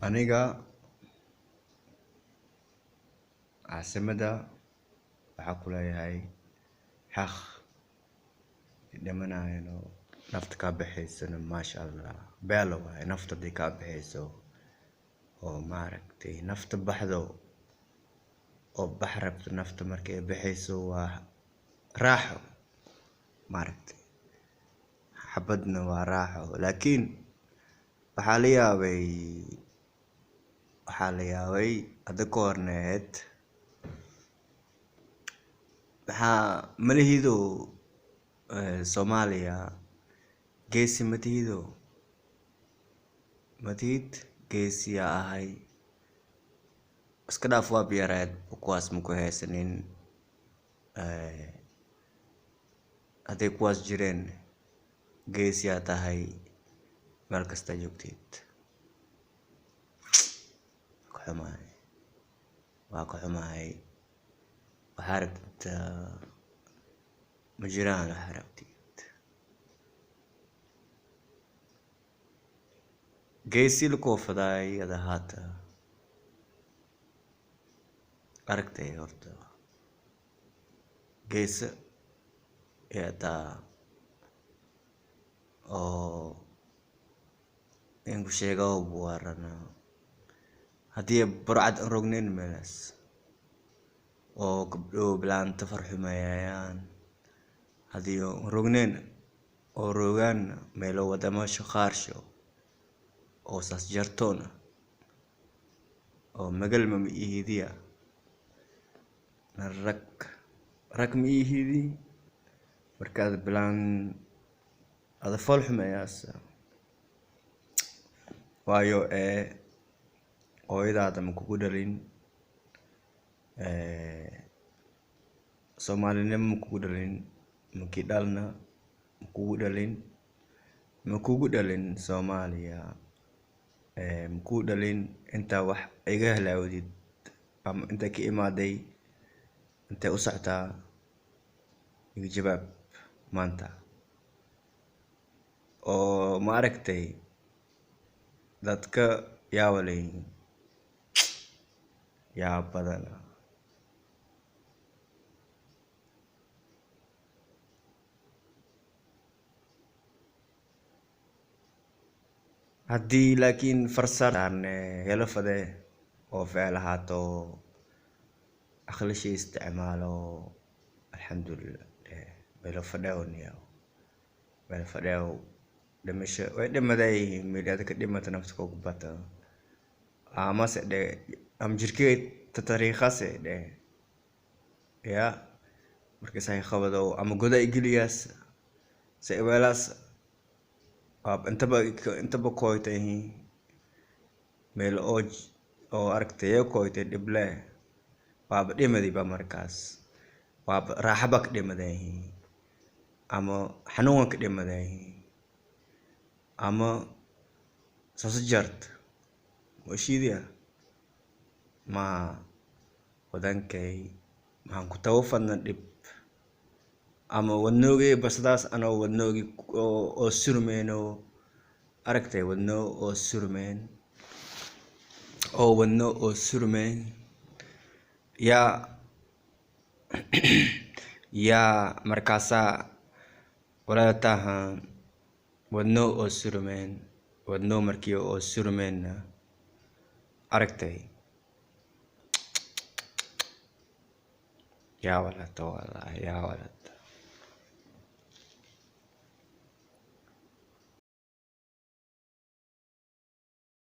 Aniga caasimada waxaa ku leeyahay xaq dhimanayno nafta kaa baxaysana, maasha Allah, beelo waaye. Nafta haddii kaa baxayso oo maaragtay nafta baxdo oo bax rabto, nafta markay baxayso waa raaxo, maaragtay, xabadna waa raaxo. Laakiin waxaa la yaabay, waxaa la yaabay hadda ka horneed maxaa malihido Soomaaliya geesi matihido, matihid geesiyaa ahay, iska dhaaf. Waa biyareed kuwaas maku haysanin. Hadday kuwaas jireen, geesiyaa tahay meel kasta joogtid. Ka xumahay, waa ka xumahay. Waxaa rabtid ma jiraan, waxaa rabtid geesi lakoo fadaay ada haata aragtay. Horta geesa taa oo inku sheego buwarana haddii burcad an rognayn meelaas oo gabdho bilaanta farxumeeyayaan, haddii an rognayn oo rogaan meelo wadamasho qaarsho oo saas jartoona oo magalma ma ihidiya na rag rag ma ihidi. Markaad bilaan ada fool xumeeyaas, waayo ee hooyadaada ma kugu dhalin, Soomaalinimo ma kugu dhalin, makii dhalna ma kugu dhalin, ma kugu dhalin Soomaaliya, ma kugu dhalin. Intaa wax iga halaawdid ama inta ka imaaday, intay u socotaa, iga jawaab maanta. Oo ma aragtay dadka yaa walayin yaa badana. Haddii laakiin farsaarne helo fade oo ficil ahaato, aqlishii isticmaalo, alxamdulilah. Melo fadhew niyow, melo fadhew dhimasho way dhimaday, meel ka dhimata nafta kugu bata amase dhe am jirkey tatariikhase dhe ya markasay qabado ama goda igeliyaas se iweelaas intaba intaba koytay meel oo oo aragtay koytay dhible, waaba dhimadi ba markaas, waaba raaxaba ka dhimaday ama xanuunka ka dhimaday ama saasajart washiidiya ma wadankay maxaan ku tawafadna dhib ama wadnoogay basadaas anoo wadnoogi oo surmeyno, aragtay, wadno oo surmeen oo wadno oo surmeen yaa yaa markaasaa walaaltaha wadno oo surmeen, wadno markii oo surmeenna, aragtay, yaa walata, wallahi yaa walata.